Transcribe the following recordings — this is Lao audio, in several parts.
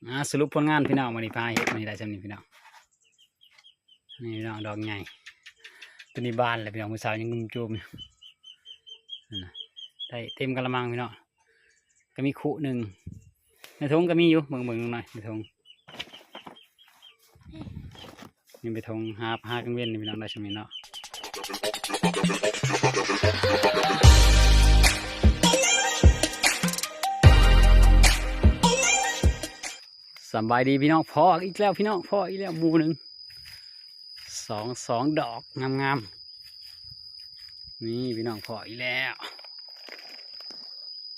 ອ່າ ສະຫຼຸບຜົນງານພີ່ນ້ອງ ມື້ນີ້ພາເຮັດ ມື້ນີ້ໄດ້ຊ່ຳນີ້ພີ່ນ້ອງ. ນີ້ພີ່ນ້ອງ ດອກໃຫຍ່ ໂຕນີ້ບານແລ້ວພີ່ນ້ອງ ມື້ເຊົ້າຍັງຈຸ່ມໆຢູ່ ນັ້ນນະ ໄດ້ເຕັມກະລະມັງພີ່ນ້ອງ. ກໍມີຄຸໜຶ່ງ ໃນຖົງກໍມີຢູ່ ເບິ່ງໆໜ້ອຍໃນຖົງ ນີ້ໄປຖົງ ຫາ ຫາກາງເວັນນີ້ພີ່ນ້ອງ ໄດ້ຊ່ຳນີ້ເນາະ. ສະບາຍດີພີ່ນ້ອງ ພໍ້ອີກແລ້ວພີ່ນ້ອງ ພໍ້ອີກແລ້ວໝູ່ໜຶ່ງ ສອງ ສອງດອກງາມໆ. ນີ້ພີ່ນ້ອງ ພໍ້ອີກແລ້ວ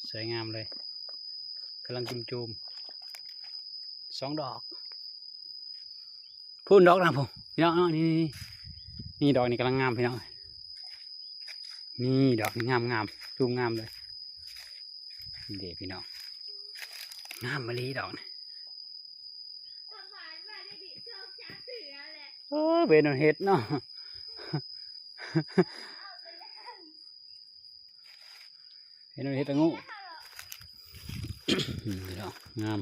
ສວຍງາມເລີຍ ກຳລັງຈຸ່ມໆ ສອງດອກ. ພຸ້ນດອກນະພຸ້ນ ພີ່ນ້ອງເນາະ ນີ້ ນີ້ດອກນີ້ກຳລັງງາມພີ່ນ້ອງ. ນີ້ດອກນີ້ງາມໆ ຈູມງາມເລີຍ ນີ້ເດ້ພີ່ນ້ອງ ງາມອີ່ຫຼີດອກນີ້. ໂອ້ຍ ເວນເຮັດເນາະ ເຫັນເຫັດລະໂງກ ນີ້ເນາະ ງາມ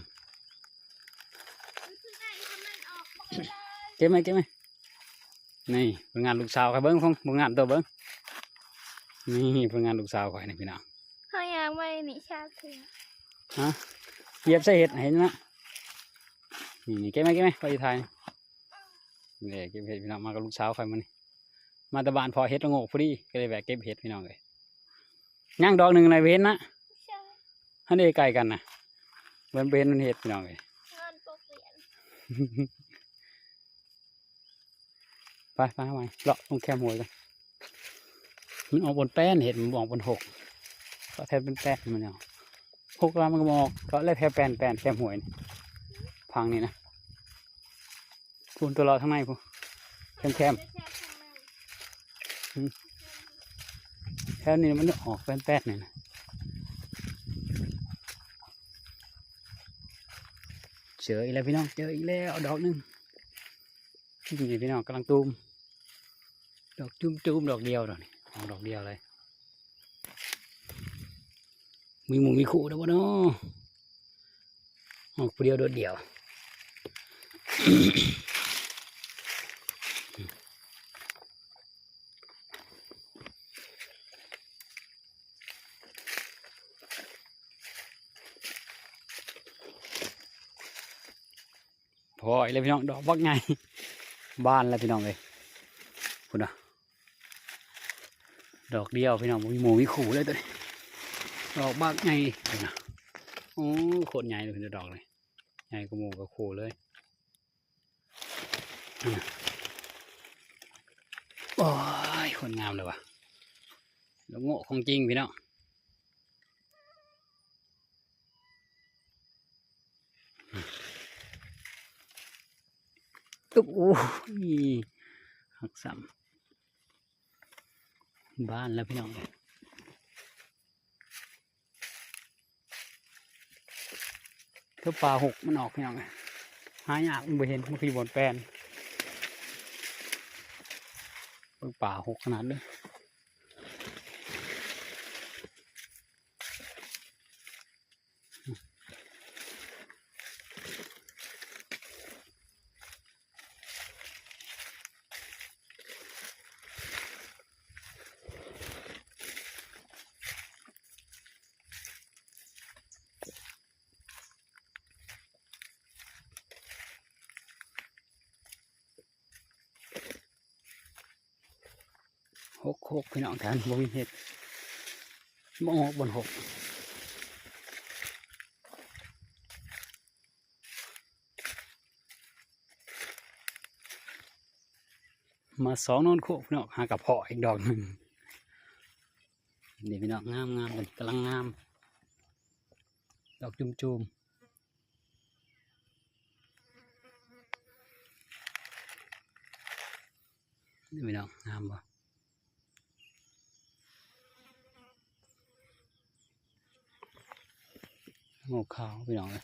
ເກັບໄວ້ ເກັບໄວ້. ນີ້ຜົນງານລູກສາວຂ້ອຍ ເບິ່ງ ເບິ່ງ ຜົນງານໂຕ ເບິ່ງ ນີ້ຜົນງານລູກສາວຂ້ອຍນີ້ພີ່ນ້ອງ. ເຮົາຍ່າງໄວ້ນີ້ຊາເທື່ອ ຮະ ຢຽບໃສ່ເຫັດ ເຫັນນະ ນີ້ ນີ້ ເກັບໄວ້ ເກັບໄວ້ ຂ້ອຍຊິຖ່າຍ. ນີ້ເກັບເຫັດພີ່ນ້ອງ ມາກັບລູກສາວຂ້ອຍມື້ນີ້ ມາແຕ່ບ້ານເພາະເຫັດລະໂງກພໍດີ ກໍເລີຍແວະເກັບເຫັດພີ່ນ້ອງເອີຍ. ຍັງດອກໜຶ່ງນະ ບໍ່ເຫັນນະ ໃຊ່ ຫັ້ນເດ້ ໃກ້ກັນນະ ເພິ່ນບໍ່ເຫັນມັນເຫັດພີ່ນ້ອງເອີຍ. ໄປໆ ເຮົາມາເລາະລົງແຄມຫ້ວຍກັນ ມັນອອກບົນແປ້ນ ເຫັດມັນບໍ່ອອກບົນຫົກ ເລາະແຖວແປ້ນໆ ມັນອອກຫົກລະ ມັນກໍບໍ່ອອກ ເລາະແລະແຖວແປ້ນໆ ແຄມຫ້ວຍນີ້ ຝັ່ງນີ້ນະ. ພຸ້ນ ຕົວເລາະທາງໃນພຸ້ນ ແຄມໆ ອືມ ແຖວນີ້ມັນອອກແປ້ນໆ ນີ້ນະ. ເຈີອີກແລ້ວພີ່ນ້ອງ ເຈີອີກແລ້ວດອກໜຶ່ງ ນີ້ພີ່ນ້ອງ ກຳລັງຕູມ ດອກຈຸ້ມໆ ດອກດຽວດອກນີ້ ອອກດອກດຽວເລີຍ. ມີໝູ່ມີຄູ່ແລ້ວບໍ່ນໍ ອອກຜູ້ດຽວໂດດດ່ຽວ. ພໍ້ອີກແລ້ວພີ່ນ້ອງ ດອກບັກໃຫຍ່ ບານແລ້ວພີ່ນ້ອງເອີຍ ພຸ້ນນະ. ດອກດຽວພີ່ນ້ອງ ບໍ່ມີໝູ່ມີຄູ່ເລີຍໂຕນີ້ ດອກບັກໃຫຍ່ພຸ້ນນະ. ໂອ້ ໂຄດໃຫຍ່ເລີຍ ດອກນີ້ໃຫຍ່ກວ່າໝູ່ກວ່າຄູ່ເລີຍ. ໂອ້ຍ ໂຄດງາມເລີຍວ່າ ລະໂງກຂອງຈິງພີ່ນ້ອງ. ໂອ້ຍ ຫັກຊ້ຳ ບານແລ້ວພີ່ນ້ອງເອີຍ. ຄືປາຫົກມັນອອກພີ່ນ້ອງເອີຍ ຫາຍາກ ມັນບໍ່ເຫັນ ມັນຄືຢູ່ບ່ອນແປ້ນ. ເບິ່ງປາຫົກຂະໜາດເລີຍ. ຫົກຫົກ ພີ່ນ້ອງ ທ່ານ ບໍ່ມີເຫັດ ບໍ່ອອກບ່ອນຫົກ. ມາສອງນອນໂຄກພີ່ນ້ອງ ຫາກະເພາະອີກດອກໜຶ່ງ. ນີ້ພີ່ນ້ອງ ງາມໆ ເລີຍ ກຳລັງງາມ ດອກຈຸ້ມໆ. ນີ້ພີ່ນ້ອງ ງາມບໍ່? ໂງກຂາວພີ່ນ້ອງເອີຍ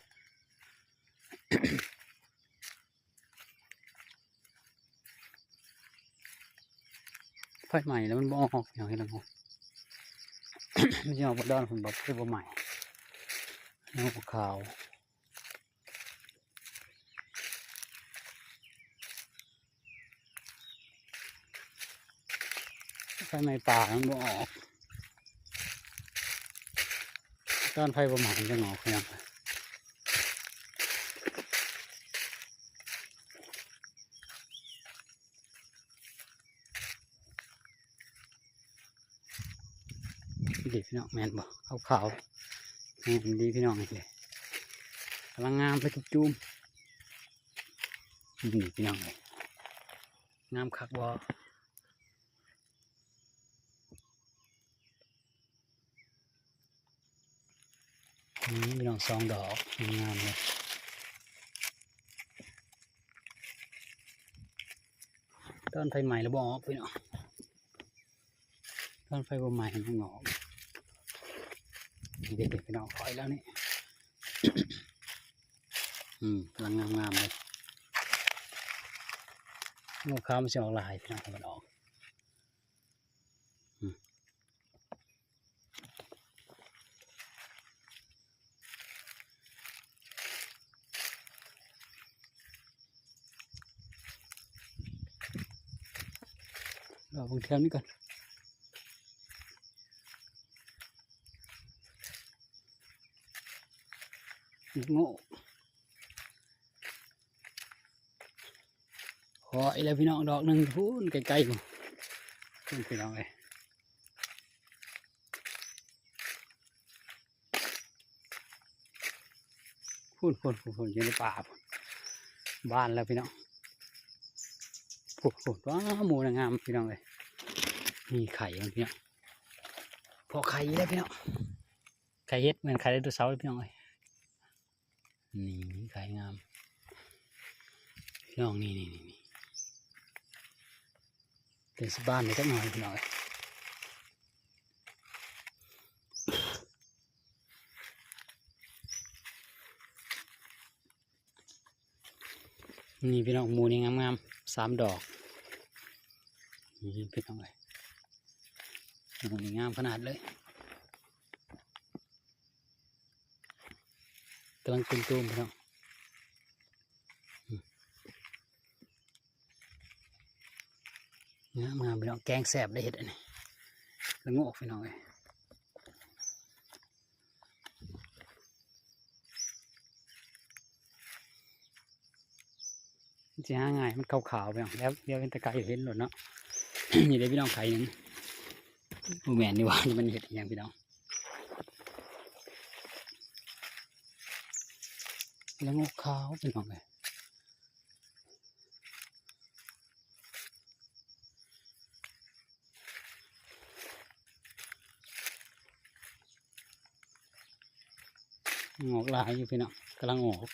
ໄຟໄໝ້ແລ້ວມັນບໍ່ອອກພີ່ນ້ອງ ເຫັນແລ້ວ ມັນຊິອອກບໍ່ດອນ ເພິ່ນບອກຄືບໍ່ໄໝ້ ໂງກຂາວ. ໄຟໄໝ້ປ່າມັນບໍ່ອອກ ຕອນໄຟບໍ່ໄໝ້ມັນຈະງອກພີ່ນ້ອງ. ນີ້ພີ່ນ້ອງ ແມ່ນບໍ່? ຂາວໆ ແມ່ນດີພີ່ນ້ອງ ນີ້ເດ້ ກຳລັງງາມເລີຍຈຸ້ມໆ ນີ້ພີ່ນ້ອງເອີຍ ງາມຄັກບໍ່? ນີ້ພີ່ນ້ອງ ສອງດອກ ງາມເລີຍ ຕອນໄຟໄໝ້ແລ້ວບໍ່ອອກພີ່ນ້ອງ ຕອນໄຟບໍ່ໄໝ້ມັນອອກ ນີ້ເດ້ພີ່ນ້ອງ ອອກແລ້ວນີ້ ອືມ ກຳລັງງາມໆ ເລີຍ ງອກຂາວມັນຊິອອກຫຼາຍພີ່ນ້ອງ ຖ້າມັນອອກ ອືມ ລໍເບິ່ງແຖວນີ້ກ່ອນ ໂງ່ ພໍອີກແລ້ວພີ່ນ້ອງ ດອກໜຶ່ງພຸ້ນ ໃກ້ໆ ພຸ້ນ ພຸ້ນພີ່ນ້ອງເອີຍ ພຸ້ນໆໆໆ ຢູ່ໃນປ່າພຸ້ນ ບານແລ້ວພີ່ນ້ອງ ພຸ້ນໆ ວ້າວ ໝູນະງາມພີ່ນ້ອງເອີຍ ມີໄຂ່ມັນພີ່ນ້ອງ ພໍໄຂ່ອີກແລ້ວພີ່ນ້ອງ ໄຂ່ເຫັດ ແມ່ນໄຂ່ໄດໂນເສົາເດ້ພີ່ນ້ອງເອີຍ. ນີ້ໄຂ່ງາມພີ່ນ້ອງ ນີ້ໆໆ ເປັນສະບານໄດ້ຈັກໜ່ອຍພີ່ນ້ອງເອີຍ. ນີ້ພີ່ນ້ອງ ໝູ່ນີ້ງາມໆ ສາມດອກ ນີ້ພີ່ນ້ອງເອີຍ ໝູ່ນີ້ງາມຂະໜາດເລີຍ. ກຳລັງຕຸ່ມໆ ພີ່ນ້ອງ ອືມ ງາມໆ ພີ່ນ້ອງ ແກງແຊບໄດ້ເຮັດອັນນີ້ ລະໂງກພີ່ນ້ອງເອີຍ. ມັນຊິຫາງ່າຍ ມັນຂາວໆ ພີ່ນ້ອງ ແລ້ວ ແລ້ວເຫັນແຕ່ໄກເຫັນໂລດເນາະ. ນີ້ເດ້ພີ່ນ້ອງ ໄຂ່ໜຶ່ງ ບໍ່ແມ່ນນີ້ຫວ່າ ມັນເຮັດອີ່ຫຍັງພີ່ນ້ອງ ລະໂງກຂາວພີ່ນ້ອງເອີຍ. ງອກຫຼາຍຢູ່ພີ່ນ້ອງ ກຳລັງອອກ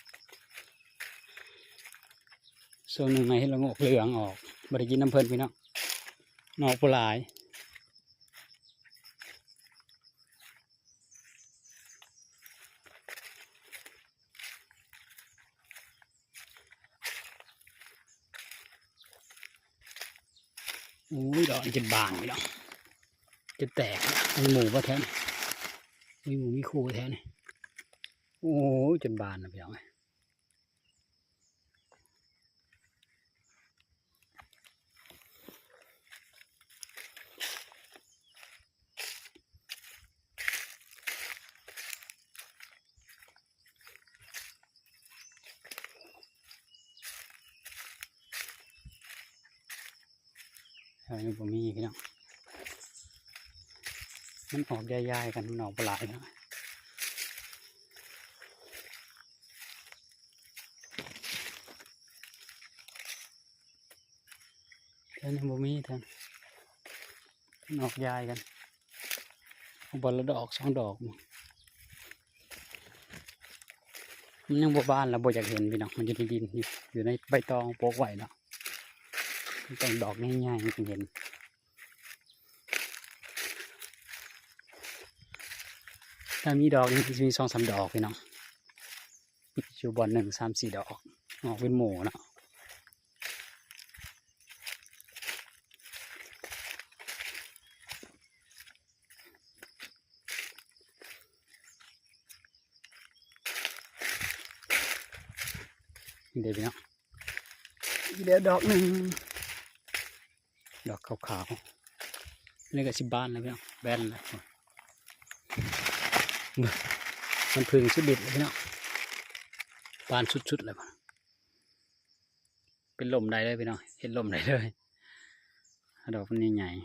ຊ່ວງໜຶ່ງໃຫ້ເຫັນລະໂງກເຫຼືອງອອກ ບໍ່ໄດ້ກິນນຳເພິ່ນພີ່ນ້ອງ ງອກບໍ່ຫຼາຍ. ໂອ້ຍ ດອກນີ້ຈົນບານພີ່ນ້ອງ ຈົນແຕກ ມີໝູ່ບໍ່ແຖວນີ້ ມີໝູ່ມີຄູ່ແຖວນີ້ ໂອ້ຍ ຈົນບານນະພີ່ນ້ອງເອີຍ. ແຖວນີ້ບໍ່ມີພີ່ນ້ອງ ມັນອອກຢາຍໆ ກັນ ມັນອອກບໍ່ຫຼາຍເນາະ. ແຖວນີ້ບໍ່ມີ ແຖວນີ້ອອກຢາຍກັນ ເອົາບ່ອນລະດອກສອງດອກ ມັນຍັງບໍ່ບານ ລະບໍ່ຢາກເຫັນພີ່ນ້ອງ ມັນຢູ່ໃນດິນ ຢູ່ ຢູ່ໃນໃບຕອງໂປະໄວ້ເນາະ ມັນຕ້ອງດອກໃຫຍ່ໆ ມັນຈຶ່ງເຫັນ. ຖ້າມີດອກນີ້ ມັນຊິມີສອງສາມດອກພີ່ນ້ອງ ຢູ່ບ່ອນໜຶ່ງສາມສີ່ດອກ ອອກເປັນໝູ່ເນາະ. ນີ້ເດ້ພີ່ນ້ອງ ອີກແລ້ວດອກໜຶ່ງ ດອກຂາວໆ. ນີ້ກໍຊິບານແລ້ວພີ່ນ້ອງ ແບນແລ້ວ ມັນເພິ່ງສຸດເດັດແລ້ວພີ່ນ້ອງ ບານສຸດໆແລ້ວ ເປັນລົມໄດ້ເລີຍພີ່ນ້ອງ ເຮັດລົມໄດ້ເລີຍ ດອກມັນໃຫຍ່ໆ.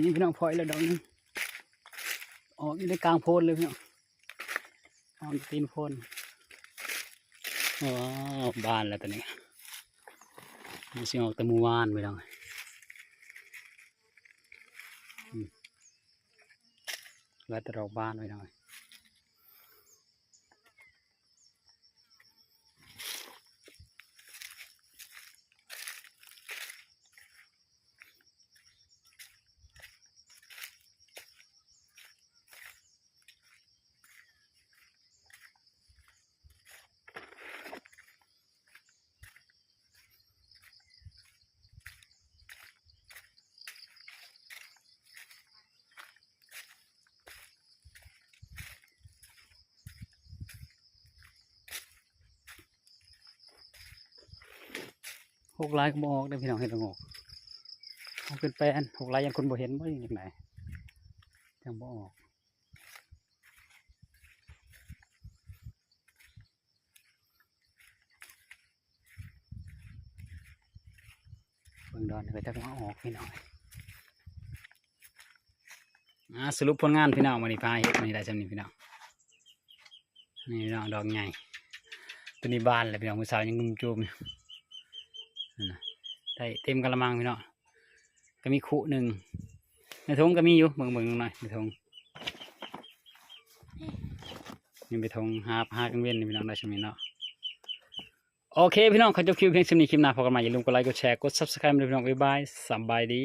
ນີ້ພີ່ນ້ອງ ພໍ້ຍແລ້ວດອກໜຶ່ງ ອອກຢູ່ໃນກາງໂພນເລີຍພີ່ນ້ອງ ອອກຕີນໂພນ. ອໍ ບານແລ້ວຕອນນີ້ ມັນຊິອອກແຕ່ມື້ວານພີ່ນ້ອງ ອືມ ເຫຼືອແຕ່ດອກບານພີ່ນ້ອງ. ຫົກຫຼາຍກໍບໍ່ອອກເດ້ພີ່ນ້ອງ ເຮັດລະໂງກ ເອົາຂຶ້ນໄປອັນຫົກຫຼາຍ ຢ້ານຄົນບໍ່ເຫັນບໍ່ ຈັ່ງໃດ ຈັ່ງບໍ່ອອກ. ເບິ່ງດອນກໍຈັກວ່າອອກພີ່ນ້ອງ. ອ່າ ສະຫຼຸບຜົນງານພີ່ນ້ອງ ມື້ນີ້ພາເຮັດ ມື້ນີ້ໄດ້ຊ່ຳນີ້ພີ່ນ້ອງ. ນີ້ພີ່ນ້ອງ ດອກໃຫຍ່ ຕົວນີ້ບານແລ້ວພີ່ນ້ອງ ມື້ເຊົ້າຍັງງຸ່ມຈູມຢູ່ ນັ້ນນະ ໄດ້ເຕັມກະລະມັງພີ່ນ້ອງ. ກໍມີຄຸໜຶ່ງ ໃນຖົງກໍມີຢູ່ ເບິ່ງໆໜ້ອຍໃນຖົງ ຍັງໄປຖົງຫາ ຫາກາງເວັນນີ້ພີ່ນ້ອງ ໄດ້ຊ່ຳນີ້ເນາະ. ໂອເຄພີ່ນ້ອງ ຂໍຈົບຄລິບພຽງຊ່ຳນີ້ ຄລິບໜ້າພົບກັນໃໝ່ ຢ່າລືມກົດໄລ ກົດແຊ ກົດ Subscribe ເດີພີ່ນ້ອງ ບາຍບາຍ ສະບາຍດີ.